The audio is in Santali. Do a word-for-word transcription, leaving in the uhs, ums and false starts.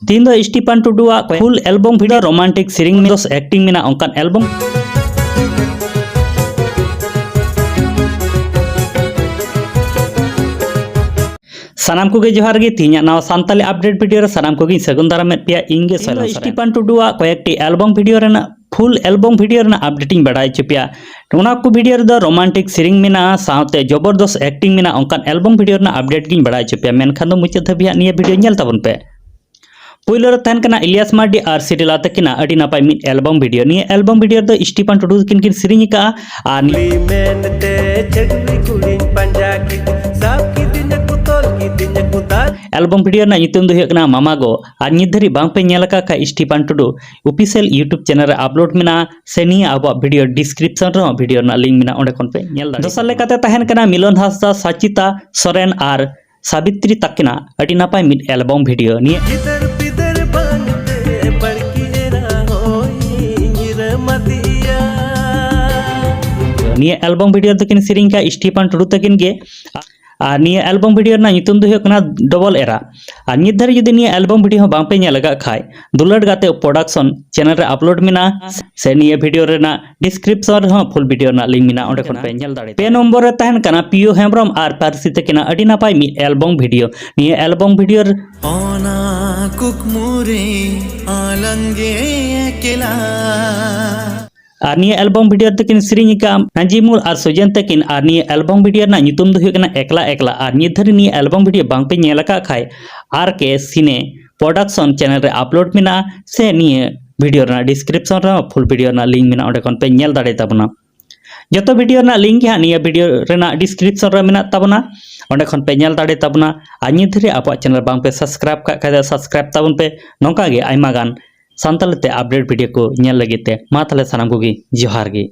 ᱛᱤᱦᱤᱧ ᱫᱚ Stephen ᱴᱩᱰᱩᱣᱟᱜ full album video, romantic ᱥᱮᱨᱮᱧ ᱢᱮᱱᱟᱜ, ᱫᱚᱥ acting ᱢᱮᱱᱟᱜ ᱚᱱᱠᱟᱱ album᱾ ᱥᱟᱱᱟᱢ ᱠᱚᱜᱮ ᱡᱚᱦᱟᱨ ᱜᱮ᱾ ᱛᱤᱦᱤᱧᱟᱜ ᱱᱟᱣᱟ ᱥᱟᱱᱛᱟᱞᱤ update video ᱨᱮ ᱥᱟᱱᱟᱢ ᱠᱚᱜᱮᱧ ᱥᱟᱹᱜᱩᱱ ᱫᱟᱨᱟᱢᱮᱫ ᱯᱮᱭᱟ᱾ ᱤᱧ ᱜᱮ ᱛᱤᱦᱤᱧ ᱫᱚ ᱥᱚᱭᱞᱚᱱ ᱥᱚᱨᱮᱱ᱾ ᱥᱴᱤᱯᱷᱟᱱ ᱴᱩᱰᱩᱣᱟᱜ ᱠᱚᱭᱮᱠᱴᱤ album video ᱨᱮᱱᱟᱜ, full album video ᱨᱮᱱᱟᱜ update ᱤᱧ ᱵᱟᱲᱟᱭ ᱦᱚᱪᱚ ᱯᱮᱭᱟ᱾ ᱚᱱᱟ ᱠᱚ video ᱨᱮᱫᱚ romantic ᱥᱮᱨᱮᱧ ᱢᱮᱱᱟᱜᱼᱟ, ᱥᱟᱶᱛᱮ ᱡᱚᱵᱚᱨᱫᱚᱥ acting ᱢᱮᱱᱟᱜᱼᱟ, ᱚᱱᱠᱟᱱ album video ᱨᱮᱱᱟᱜ update ᱜᱤᱧ ᱵᱟᱲᱟᱭ ᱦᱚᱪᱚ ᱯᱮᱭᱟ᱾ ᱢᱮᱱᱠᱷᱟᱱ ᱫᱚ ᱢᱩᱪᱟᱹᱫ ᱫᱷᱟᱹᱵᱤᱡ ᱦᱟᱸᱜ ᱱᱤᱭᱟᱹ video ᱧᱮᱞ ᱛᱟᱵᱚᱱ ᱯᱮ᱾ ᱯᱩᱭᱞᱩ ᱨᱮ ᱛᱟᱦᱮᱱ ᱠᱟᱱᱟ ᱤᱞᱤᱭᱟᱥ ᱢᱟᱨᱰᱤ ᱟᱨ ᱥᱤᱨᱤᱞᱟ ᱛᱟᱹᱠᱤᱱᱟᱜ ᱟᱹᱰᱤ ᱱᱟᱯᱟᱭ ᱢᱤᱫ album video᱾ ᱱᱤᱭᱟᱹ album video ᱨᱮᱫᱚ ᱥᱴᱤᱯᱷᱟᱱ ᱴᱩᱰᱩ ᱛᱟᱹᱠᱤᱱ ᱠᱤᱱ ᱥᱮᱨᱮᱧ ᱟᱠᱟᱫᱼᱟ᱾ ᱟᱨ ᱱᱤᱭᱟᱹ ᱠᱩᱞᱤ ᱢᱮᱱᱛᱮ ᱪᱷᱟᱹᱰᱣᱤ ᱠᱩᱲᱤᱧ ᱯᱟᱸᱡᱟ ᱠᱮᱫ, ᱥᱟᱵ ᱠᱤᱫᱤᱧᱟ ᱠᱚ, ᱛᱚᱞ ᱠᱤᱫᱤᱧᱟ ᱠᱚ, ᱫᱟᱞ᱾ Album video ᱨᱮᱱᱟᱜ ᱧᱩᱛᱩᱢ ᱫᱚ ᱦᱩᱭᱩᱜ ᱠᱟᱱᱟ ᱢᱟᱢᱟ ᱜᱳ᱾ ᱟᱨ ᱱᱤᱛ ᱫᱷᱟᱹᱨᱤᱡ ᱵᱟᱝ ᱯᱮ ᱧᱮᱞ ᱟᱠᱟᱫ ᱠᱷᱟᱡ, ᱥᱴᱤᱯᱷᱟᱱ ᱴᱩᱰᱩ official YouTube channel ᱨᱮ upload ᱢᱮᱱᱟᱜᱼᱟ, ᱥᱮ ᱱᱤᱭᱟᱹ ᱟᱵᱚᱣᱟᱜ video description ᱨᱮᱦᱚᱸ video ᱨᱮᱱᱟᱜ link ᱢᱮᱱᱟᱜᱼᱟ, ᱚᱸᱰᱮ ᱠᱷᱚᱱ ᱯᱮ ᱧᱮᱞ ᱫᱟᱲᱮᱭᱟᱜᱼᱟ᱾ ᱫᱚᱥᱟᱨ ᱞᱮᱠᱟᱛᱮ ᱛᱟᱦᱮᱱ ᱠᱟᱱᱟ ᱢᱤᱞᱚᱱ ᱦᱟᱸᱥᱫᱟ, ᱥᱟᱪᱤᱛᱟ ᱥᱚᱨᱮᱱ ᱟᱨ ᱥᱟᱵᱤᱛᱨᱤ ᱛᱟᱹᱠᱤᱱᱟᱜ ᱟᱹᱰᱤ ᱱᱟᱯᱟᱭ ᱢᱤᱫ album video᱾ ᱱᱤᱭᱟᱹ ᱜᱤᱫᱟᱹᱨ ᱯᱤᱫᱟᱹᱨ ᱵᱟᱝᱛᱮ ᱵᱟᱲᱠᱤ ᱮᱨᱟ ᱦᱚᱸᱭ ᱧᱤᱨᱟᱹᱢᱟᱫᱮᱭᱟ᱾ ᱱᱤᱭᱟᱹ album video ᱫᱚᱠᱤᱱ ᱥᱮᱨᱮᱧ ᱠᱟᱜ ᱥᱴᱤᱯᱷᱟᱱ ᱴᱩᱰᱩ ᱛᱟᱹᱠᱤᱱ ᱜᱮ᱾ ᱟᱨ ᱱᱤᱭᱟᱹ album video ᱨᱮᱱᱟᱜ ᱧᱩᱛᱩᱢ ᱫᱚ ᱦᱩᱭᱩᱜ ᱠᱟᱱᱟ ᱰᱚᱵᱚᱞ ᱮᱨᱟ᱾ ᱟᱨ ᱱᱤᱛ ᱫᱷᱟᱹᱨᱤᱡ ᱡᱩᱫᱤ ᱱᱤᱭᱟᱹ album video ᱦᱚᱸ ᱵᱟᱝ ᱯᱮ ᱧᱮᱞ ᱟᱠᱟᱫ ᱠᱷᱟᱡ, ᱫᱩᱞᱟᱹᱲ ᱜᱟᱛᱮ production channel ᱨᱮ upload ᱢᱮᱱᱟᱜᱼᱟ, ᱥᱮ ᱱᱤᱭᱟᱹ video ᱨᱮᱱᱟᱜ description ᱨᱮᱦᱚᱸ full video ᱨᱮᱱᱟᱜ link ᱢᱮᱱᱟᱜᱼᱟ, ᱚᱸᱰᱮ ᱠᱷᱚᱱ ᱯᱮ ᱧᱮᱞ ᱫᱟᱲᱮᱭᱟᱜᱼᱟ᱾ ᱯᱮ ᱱᱚᱢᱵᱚᱨ ᱨᱮ ᱛᱟᱦᱮᱱ ᱠᱟᱱᱟ ᱯᱤᱭᱳ ᱦᱮᱢᱵᱨᱚᱢ ᱟᱨ ᱯᱟᱹᱨᱥᱤ ᱛᱟᱹᱠᱤᱱᱟᱜ ᱟᱹᱰᱤ ᱱᱟᱯᱟᱭ ᱢᱤᱫ album video᱾ ᱱᱤᱭᱟᱹ album video ᱨᱮ ᱚᱱᱟ ᱠᱩᱠᱢᱩ ᱨᱮ ᱟᱞᱟᱝ ᱜᱮ ᱮᱠᱞᱟ᱾ ᱟᱨ ᱱᱤᱭᱟᱹ album video ᱨᱮᱫᱚ ᱠᱤᱱ ᱥᱮᱨᱮᱧ ᱟᱠᱟᱫᱼᱟ ᱱᱟᱡᱤᱢᱩᱞ ᱟᱨ ᱥᱩᱡᱮᱱ ᱛᱟᱹᱠᱤᱱ᱾ ᱟᱨ ᱱᱤᱭᱟᱹ album video ᱨᱮᱱᱟᱜ ᱧᱩᱛᱩᱢ ᱫᱚ ᱦᱩᱭᱩᱜ ᱠᱟᱱᱟ ᱮᱠᱞᱟ ᱮᱠᱞᱟ᱾ ᱟᱨ ᱱᱤᱛ ᱫᱷᱟᱹᱨᱤᱡ ᱱᱤᱭᱟᱹ album video ᱵᱟᱝ ᱯᱮ ᱧᱮᱞ ᱟᱠᱟᱫ ᱠᱷᱟᱡ, ᱟᱨ ᱠᱮ ᱥᱤᱱᱮ production channel ᱨᱮ upload ᱢᱮᱱᱟᱜᱼᱟ, ᱥᱮ ᱱᱤᱭᱟᱹ video ᱨᱮᱱᱟᱜ description ᱨᱮᱦᱚᱸ full video ᱨᱮᱱᱟᱜ link ᱢᱮᱱᱟᱜᱼᱟ, ᱚᱸᱰᱮ ᱠᱷᱚᱱ ᱯᱮ ᱧᱮᱞ ᱫᱟᱲᱮ ᱛᱟᱵᱚᱱᱟ᱾ ᱡᱚᱛᱚ video ᱨᱮᱱᱟᱜ link ᱜᱮ ᱦᱟᱸᱜ ᱱᱤᱭᱟᱹ video ᱨᱮᱱᱟᱜ description ᱨᱮ ᱢᱮᱱᱟᱜ ᱛᱟᱵᱚᱱᱟ, ᱚᱸᱰᱮ ᱠᱷᱚᱱ ᱯᱮ ᱧᱮᱞ ᱫᱟᱲᱮ ᱛᱟᱵᱚᱱᱟ᱾ ᱟᱨ ᱱᱤᱛ ᱫᱷᱟᱹᱨᱤᱡ ᱟᱵᱚᱣᱟᱜ channel ᱵᱟᱝ ᱯᱮ subscribe ᱠᱟᱜ ᱠᱷᱟᱡ ᱫᱚ subscribe ᱛᱟᱵᱚᱱ ᱯᱮ᱾ ᱱᱚᱝᱠᱟ ᱜᱮ ᱟᱭᱢᱟ ᱜᱟᱱ ᱥᱟᱱᱛᱟᱲᱤ ᱛᱮ update video ᱠᱚ ᱧᱮᱞ ᱞᱟᱹᱜᱤᱫ ᱛᱮ᱾ ᱢᱟ ᱛᱟᱦᱞᱮ ᱥᱟᱱᱟᱢ ᱠᱚᱜᱮ ᱡᱚᱦᱟᱨ ᱜᱮ᱾